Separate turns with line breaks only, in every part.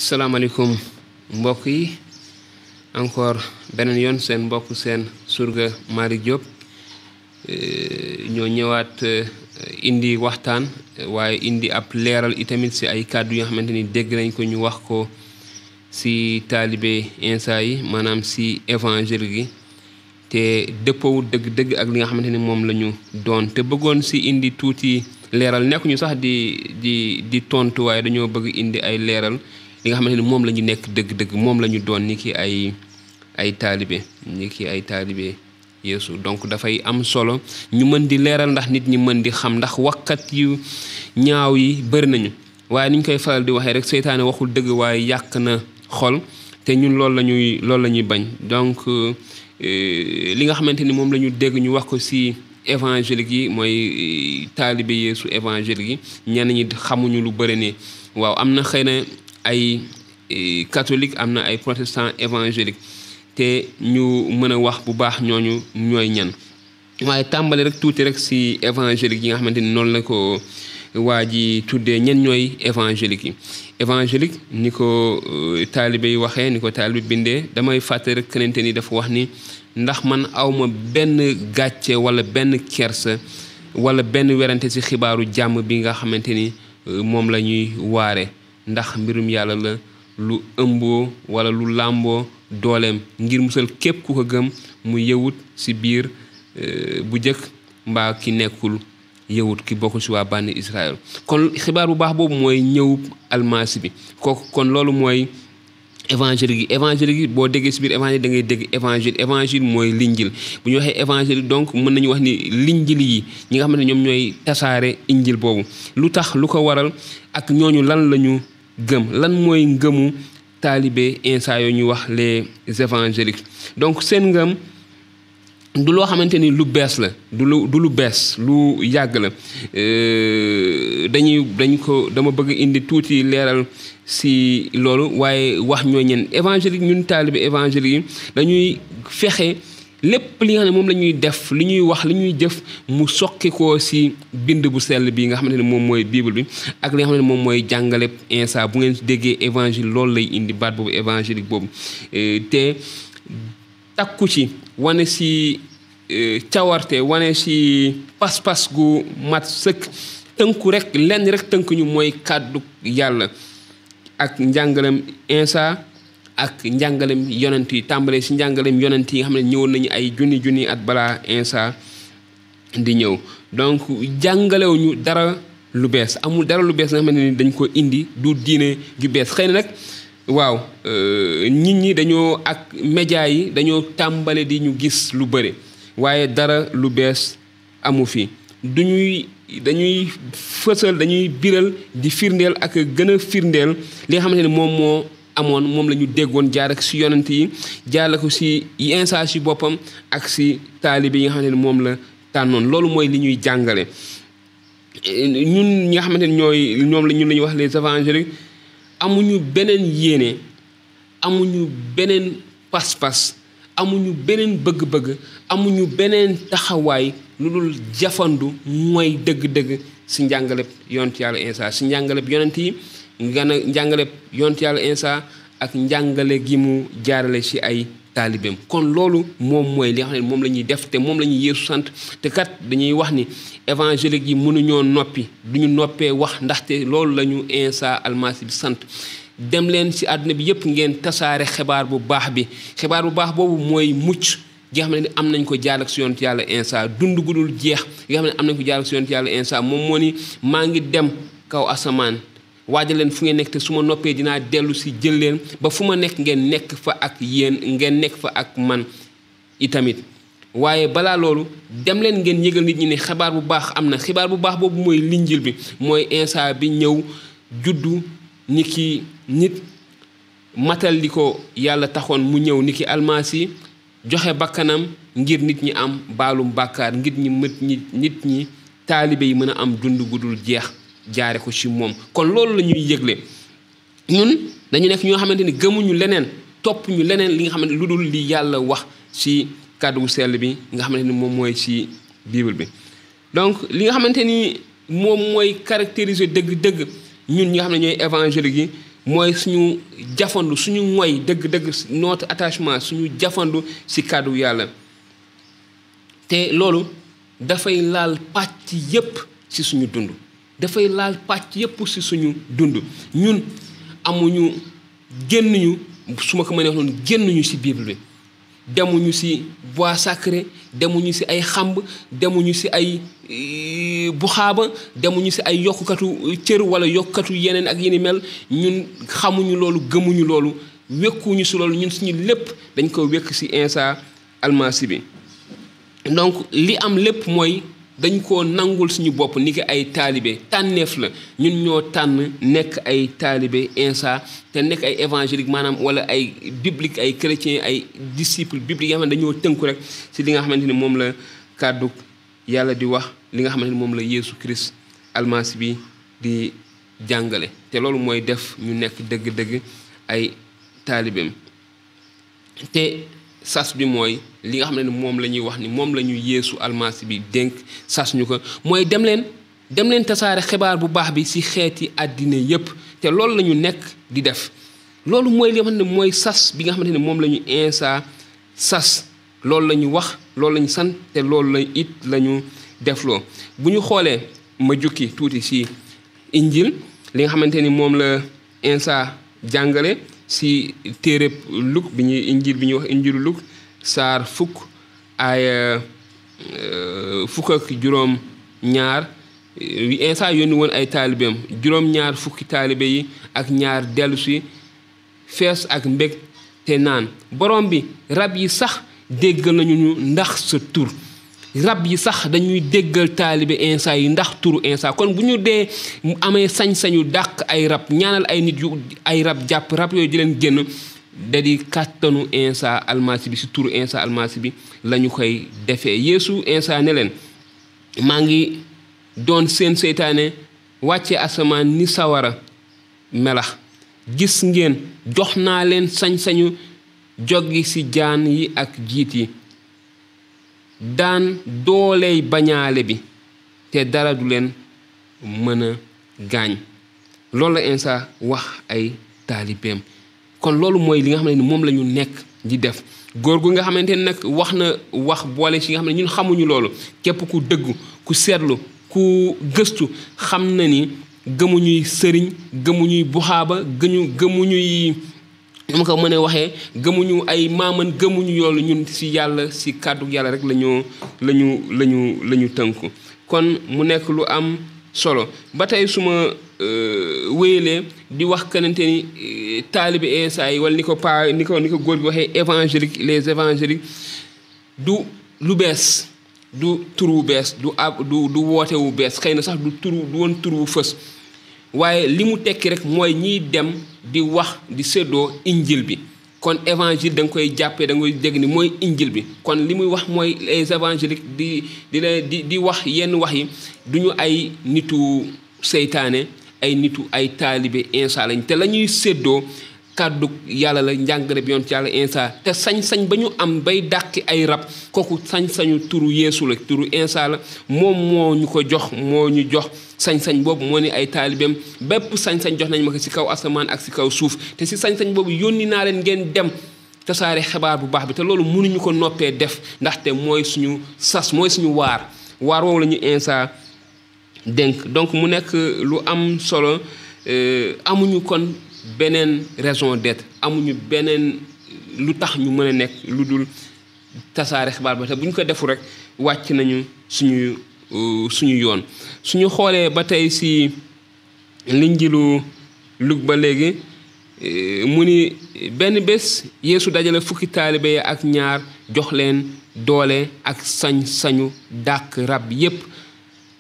salaamaaleykum mbokk yi encore beneen yoon seen mbokk seen surga Malick Diop ñoo ñëwaat indi waxtaan waaye indi ab leeral itamit si ay kàddu yi nga xamante ni dégg nañ ko ñu wax ko si taalibe insa yi maanaam si évangile gi te dëppawul dëgg-dëgg ak li nga xamante ni moom la ñu doon te bëggoon si indi tuuti leeral nekkuñu sax di tontu waaye dañoo bëgg indi ay leeral li nga xamante ni moom la ñu nekk dëgg-dëgg moom la ñu doon ni ki ay taalibe ni ki ay taalibe Yeesu donc dafay am solo ñu mën di leeral ndax nit ñi mën di xam ndax wakkat yu ñaaw yi bëri nañu waaye ni ñu koy faral di waxee rek seytaane waxul dëgg waaye yàq na xol te ñun loolu la ñuy bañ donc li nga xamante ni moom la ñu dégg ñu wax ko si évangélique yi mooy taalibe Yeesu évangélique yi ñenn ñi xamuñu lu bëri ne waaw am na xëy na ay catholique am na ay protestant évangélique te ñu mën a wax bu baax ñooñu ñooy ñan waaye tàmbali rek tuuti rek si évangélique yi nga xamante ni noonu la ko waa ji tuddee ñen ñooy évangélique yi évangélique ni ko taalibe yi waxee ni ko taalibe bindee damay fàtte rek kenente ni dafa wax ni ndax man awma benn gàcce wala benn kersa wala benn werante si xibaaru jàmm bi nga xamante ni moom la ñuy waare ndax mbirum yàlla la lu ëmboo wala lu làmboo dooleem ngir musal képp ku ko gëm mu yëwut si biir bu jëkk mbaa ki nekkul yëwut ki bokk si waa bànni Israël kon xibaar bu baax boobu mooy ñëwub almasi bi kooku kon loolu mooy évangile gi boo déggee si biir évangile da ngay dégg évangile mooy linjil bu ñu waxee évangile donc mën nañu wax ni linjil yi ñi nga xamante ne ñoom ñooy tasaare injil boobu lu tax lu ko waral ak ñooñu lan la ñu gëm lan mooy ngëmu taalibe insa yoo ñu wax les évangéliques donc seen ngëm du loo xamante ni lu bees la du lu bees lu yàgg la dama bëgg indi tuuti leeral si loolu waaye wax ñoo ñen évangélique ñun taalibe évangélique yi dañuy fexe lépp li nga xam ne moom la ñuy def li ñuy wax li ñuy jëf mu soqi ko si bind bu sell bi nga xamante ne moom mooy bible bi ak li nga xam ne moom mooy jàngale insa bu ngeen déggee évangile loolu lay indi baat boobu évangélique boobu te takku ci wane si cawarte wane si pas-pas gu mat sëkk tënku rek lenn rek tënku ñu mooy kàddu yàlla ak njàngalem insa ak njàngalem yonent yi tàmbalee si njàngalem yonent yi nga xam ne ñëwoon nañu ay junni at balaa insa di ñëw donc jàngalewuñu dara lu bees amul dara lu bees nga xam ne dañ ko indi du diine ju bees xëy na nag waaw nit ñi dañoo ak média yi dañoo tàmbale di ñu gis lu bëri waaye dara lu bees amu fi dañuy fësal dañuy biral di firndeel ak gën a firndeel li nga xamante ne moom moo amoon moom la ñu déggoon jaar ak si yonent yi jaar ko si insa si boppam ak si taalibe yi nga xamante ne moom la tànnoon loolu mooy li ñuy jàngale ñun ñi nga xamante ne ñoom la ñuy wax les évangéliques amuñu beneen yéene amuñu beneen pas-pas amuñu beneen bëgg-bëgg amuñu beneen taxawaay lu dul jafandu mooy dëgg-dëgg si njàngaleb yonent yàlla insa si njàngaleb yonent yi njàngaleb yonent yàlla insa ak njàngale gi mu jaarale si ay taalibeem kon loolu moom mooy li nga xam ne moom la ñuy def te moom la ñuy Yeesu sant te kat dañuy wax ni évangélique yi mënuñoo noppi duñu noppee wax ndaxte loolu la ñu insa almasi bi sant dem leen si àdduna bi yëpp ngeen tasaare xibaar bu baax bi xibaar bu baax boobu mooy mucc gi nga xam ne am nañ ko jaar ak si yonent yàlla insa dund gu dul jeex gi nga xam ne am nañ ko jaar ak si yonent yàlla insa moom moo ni maa ngi dem kaw asamaan waajal leen fu ngeen nekk te su ma noppee dinaa dellu si jël leen ba fu ma nekk ngeen nekk fa ak yéen ngeen nekk fa ak man itamit waaye balaa loolu dem leen ngeen yëgal nit ñi ne xibaar bu baax am na xibaar bu baax boobu mooy linjil bi mooy insa bi ñëw juddu ni ki nit matal li ko yàlla taxoon mu ñëw ni ki almasi joxe bakkanam ngir nit ñi am baalum bàkkaar ngir nit ñi taalibe yi mën a am dund gu dul jeex jaare ko ci moom kon loolu la ñuy yëgle ñun dañu nekk ñoo xamante ni gëmuñu leneen topp ñu leneen li nga xamante lu dul li yàlla wax ci kàddu sell bi nga xamante ni moom mooy ci bible bi donc li nga xamante ni moom mooy caractériser dëgg-dëgg ñun ñi nga xam ne ñooy évangélique yi mooy suñu jafandu suñu moy dëgg-dëgg notre attachement suñu jafandu ci kàddu yàlla te loolu dafay laal pàcc yépp ci suñu dund dafay laal pàcc yépp ci suñu dund ñun amuñu génnuñu su ma ko mënee wax noonu génnuñu ci Bible bi demuñu ci bois sacré demuñu ci ay xamb demuñu ci ay buxaaba demuñu ci ay yokkukatu cër wala yokkatu yeneen ak yeni mel ñun xamuñu loolu gëmuñu loolu wekkuñu ci loolu ñun suñu lépp dañ ko wekk ci Isa almasi bi donc li am lépp mooy dañ ko nangul suñu bopp ni ki ay taalibe tànneef la ñun ñoo tànn nekk ay taalibe Isa te nekk ay évangélique maanaam wala ay biblique ay chrétien ay disciple biblique yoo xam ne dañoo tënku rek ci li nga xamante ni moom la kàddu yàlla di wax li nga xamante ni moom la Yeesu Christ almasi bi di jàngale te loolu mooy def ñu nekk dëgg-dëgg ay taalibeem te sas bi mooy li nga xam ne moom la ñuy wax ni moom la ñu Yeesu almasi bi dénk sas ñu ko mooy dem leen tasaare xibaar bu baax bi ci xeeti àddina yépp te loolu la ñu nekk di def loolu mooy li nga xam ne mooy sas bi nga xamante ne moom la ñu Isa sas loolu la ñu wax loolu la ñu sant te loolu la it la ñu defloo bu ñu xoolee ma jukki tuuti ci injil li nga xamante ni moom la Isa jàngale ci téereb Luk bi ñuy injil bi ñuy wax injilu Luk saar fukk ay fukk ak juróom ñaar Isa yónni woon ay taalibeem juróom ñaar fukki taalibe yi ak ñaar dellu si fees ak mbég te naan borom bi rab yi sax déggal nañu ñu ndax sa tur rab yi sax dañuy déggal taalibe Isa yi ndax turu Isa kon bu ñu dee amee sañ-sañu dàq ay rab ñaanal ay nit yu ay rab jàpp rab yooyu di leen génn da di kàttanu Isa almasi bi ci turu Isa almasi bi lañu koy defee Yeesu Isa ne leen maa ngi doon seen seytaane wàcce asamaan ni sawara melax gis ngeen jox naa leen sañ-sañu joggi ci jaan yi ak jiit yi daan dooley bañaale bi te dara du leen mën a gaañ loolu la Isa wax ay taalibeem kon loolu mooy li nga xam ne moom la ñu nekk di def góor gu nga xamante ne nag wax na wax boole ci nga xam ne ñun xamuñu loolu képp ku dëggu ku seetlu ku gëstu xam na ni gëmuñuy sëriñ gëmuñuy buxaaba gëmuñuy ma ko mën a waxee gëmuñu ay maaman gëmuñu yoolu ñun ci yàlla ci kàddu yàlla rek lañu tënku kon mu nekk lu am solo ba tey suma wéyalee di wax kanante ni taalibe Isa yi wala ni ko góor gi waxee évangélique les évangéliques du lu bees du tur wu bees du woote wu bees xëy na sax du woon tur wu fës waaye li mu tekki rek mooy ñiy dem di wax di séddoo injil bi kon évangile da nga koy jàppee da nga koy dégg ni mooy injil bi kon li muy wax mooy les évangéliques di wax yenn wax yi duñu ay nitu seytaane ay nitu ay taalibe Isa lañ te la ñuy séddoo kàddu yàlla la njàngale bi yoon ci yàlla Isa te sañ-sañ ba ñu am bay dàqi ay rab kooku sañ-sañu turu Yeesu la turu Isa la moom moo ñu ko jox moo ñu jox sañ-sañ boobu moo ni ay taalibeem bépp sañ-sañ jox nañ ma ko ci kaw asamaan ak ci kaw suuf te ci sañ-sañ boobu yónni naa leen ngeen dem tasaare xibaar bu baax bi te loolu mënuñu ko noppee def ndaxte mooy suñu sas mooy suñu waar woowu la ñu Isa dénk donc mu nekk lu am solo amuñu kon beneen raison d'être amuñu beneen lu tax ñu mën a nekk lu dul tasaare xibaar ba te bu ñu ko defu rek wàcc nañu suñu yoon suñu xoolee ba tey ci linjilu Luk ba léegi mu ni benn bés Yeesu dajale fukki taalibe yi ak ñaar jox leen doole ak sañ-sañu dàq rab yépp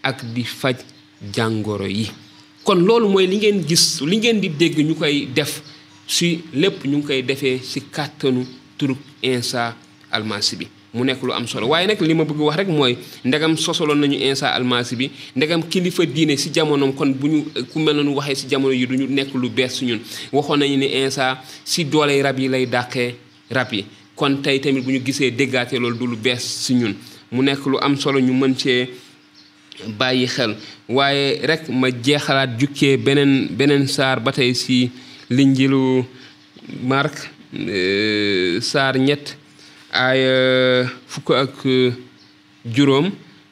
ak di faj jàngoro yi kon loolu mooy li ngeen gis li ngeen di dégg ñu koy def ci lépp ñu ngi koy defee ci kàttanu turub Isa almasi bi mu nekk lu am solo waaye nag li ma bëgg wax rek mooy ndegam sosoloon nañu Isa almasi bi ndegam kilifa diine ci jamonoom kon bu ñu ku mel noonu waxee ci jamono yi duñu nekk lu bees ci ñun waxoon nañu ne Isa ci dooley rab yi lay dàqee rab yi kon tey tamit bu ñu gisee déggaate loolu du lu bees ci ñun mu nekk lu am solo ñu mën cee bàyyi xel waaye rek ma jeexalaat jukkee beneen saar ba tey ci linjilu Mark saar 3 aaya 15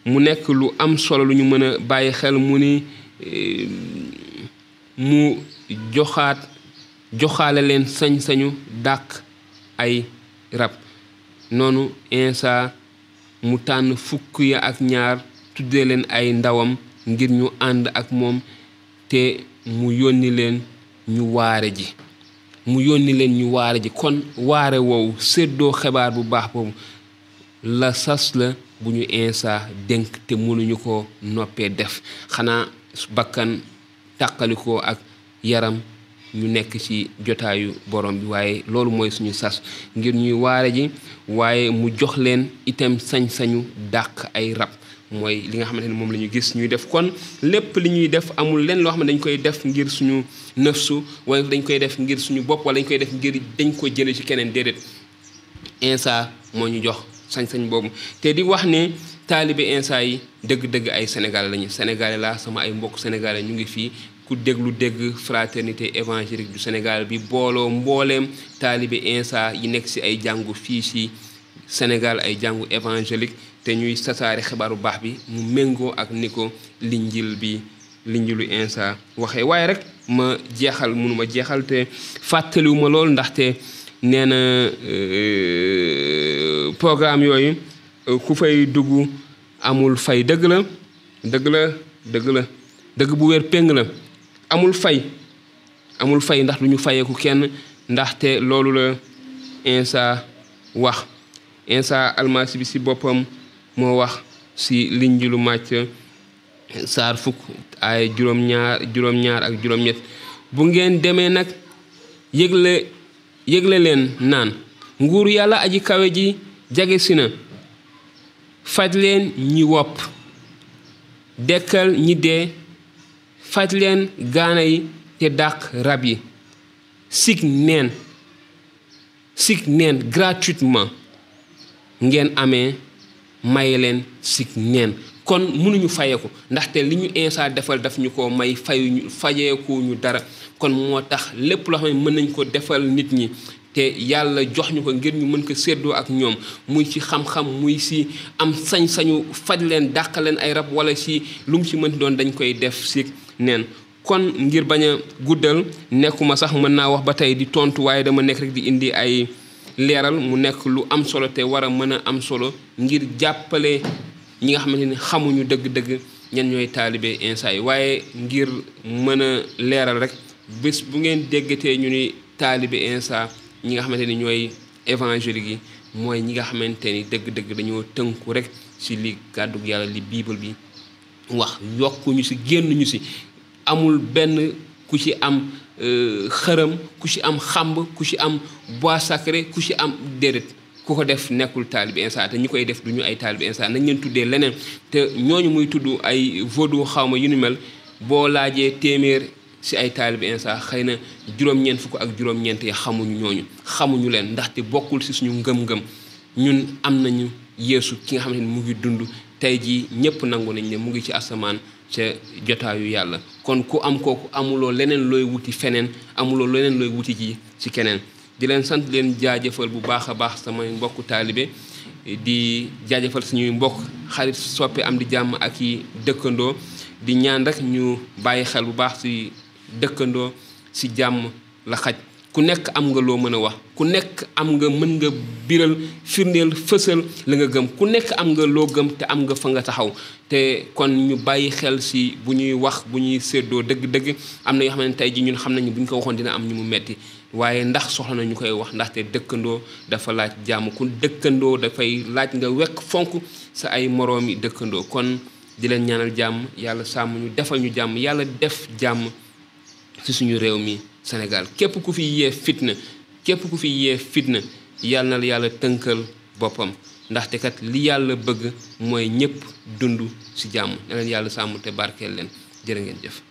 mu nekk lu am solo lu ñu mën a bàyyi xel mu ni mu joxaale leen sañ-sañu dàq ay rab noonu Insa mu tànn 12 tuddee leen ay ndawam ngir ñu ànd ak moom te mu yónni leen ñu waare ji kon waare woowu séddoo xibaar bu baax boobu la sas la bu ñu Insa dénk te mënuñu ko noppee def xanaa bakkan tàqalikoo ak yaram ñu nekk ci jotaayu borom bi waaye loolu mooy suñu sas ngir ñuy waare ji waaye mu jox leen itam sañ-sañu dàq ay rab mooy li nga xamante ne moom la ñu gis ñuy def kon lépp li ñuy def amul leen loo xam ne dañ koy def ngir suñu nëfsu wala dañ koy def ngir suñu bopp wala dañ koy def ngir dañ ko jële ci keneen déedéet Insa moo ñu jox sañ-sañ boobu te di wax ne taalibe Insa yi dëgg-dëgg ay Sénégalais lañu Sénégalais la sama ay mbokk Sénégalais ñu ngi fii ku dégg fraternité évangélique du Sénégal bi booloo mbooleem taalibe Insa yi nekk ci ay jàngu fii ci Sénégal ay jàngu évangélique te ñuy sasaare xibaaru baax bi mu méngoo ak ni ko linjilu Insa waxee waaye rek mënuma jeexal te fàttaliwuma lool ndaxte nee na programme yooyu ku fay dugg amul fay dëgg bu wér péng la amul fay ndax du ñu fayeeku kenn ndaxte loolu la Insa wax Insa almasi bi ci boppam moo wax ci linjilu Màcc saar 10 ay juróom-ñaar ak juróom-ñett bu ngeen demee nag yëgle leen naan nguuru yàlla aji kawe ji jege si na faj leen ñi wopp dekkal ñi dee faj leen gaana yi te dàq rab yi sig neen gratuitement ngeen amee maye leen sig neen kon mënuñu fayeeku ndaxte li ñu Insa defal daf ñu ko may fayeeku ñu dara kon moo tax lépp loo xam ne mën nañ ko defal nit ñi te yàlla jox ñu ko ngir ñu mën ko séddoo ak ñoom muy ci xam-xam muy ci am sañ-sañu faj leen dàq leen ay rab wala ci lu mu ci mënti doon dañ koy def ci neen kon ngir bañ a guddal nekkuma sax mën naa wax ba tey di tontu waaye dama nekk rek di indi ay leeral mu nekk lu am solo te war a mën a am solo ngir jàppale ñi nga xamante ni xamuñu dëgg-dëgg ñan ñooy taalibe Insa yi waaye ngir mën a leeral rek bés bu ngeen déggatee ñu ni taalibe Insa ñi nga xamante ni ñooy évangélique yi mooy ñi nga xamante ni dëgg-dëgg dañoo tënku rek ci li kàddu yàlla li bible bi wax yokkuñu ci génnuñu ci amul benn ku ci am xërëm ku ci am xamb ku ci am bois sacré ku ci am déedéet ku ko def nekkul taalibe Insa te ñi koy def duñu ay taalibe Insa nañ leen tuddee leneen te ñooñu muy tudd ay vaudou xawma yu ni mel boo laajee téeméer ci ay taalibe Insa xëy na juróom-ñeent fukk ak juróom-ñeent yi xamuñu leen ndaxte bokkul ci suñu ngëm-ngëm ñun am nañu Yeesu ki nga xamante ni mu ngi dund tey jii ñëpp nangu nañ ne mu ngi ci asamaan ca jotaayu yàlla kon ku am kooku amuloo leneen looy wuti feneen amuloo leneen looy wuti ji ci keneen di leen sant leen jaajëfal bu baax a baax samay mbokku taalibe di jaajëfal suñuy mbokk xarit soppe am di jàmm ak i dëkkandoo di ñaan rek ñu bàyyi xel bu baax ci dëkkandoo ci jàmm la xaj ku nekk am nga loo mën a wax ku nekk am nga mën nga biral firndeel fësal la nga gëm ku nekk am nga loo gëm te am nga fa nga taxaw te kon ñu bàyyi xel ci bu ñuy wax bu ñuy séddoo dëgg-dëgg am na yoo xam ne tey ji ñun xam nañu bu ñu ko waxoon dina am ñu mu metti waaye ndax soxla na ñu koy wax ndaxte dëkkandoo dafa laaj jàmm ku dëkkandoo dafay laaj nga wekk fonk sa ay moroomi dëkkandoo kon di leen ñaanal jàmm yàlla sàmm ñu defal ñu jàmm yàlla def jàmm ci suñu réew mi Sénégal képp ku fi yee fitna yàlla na la yàlla tënkal boppam ndaxte kat li yàlla bëgg mooy ñëpp dund ci jàmm na leen yàlla sàmm te barkeel leen jërë ngeen jëf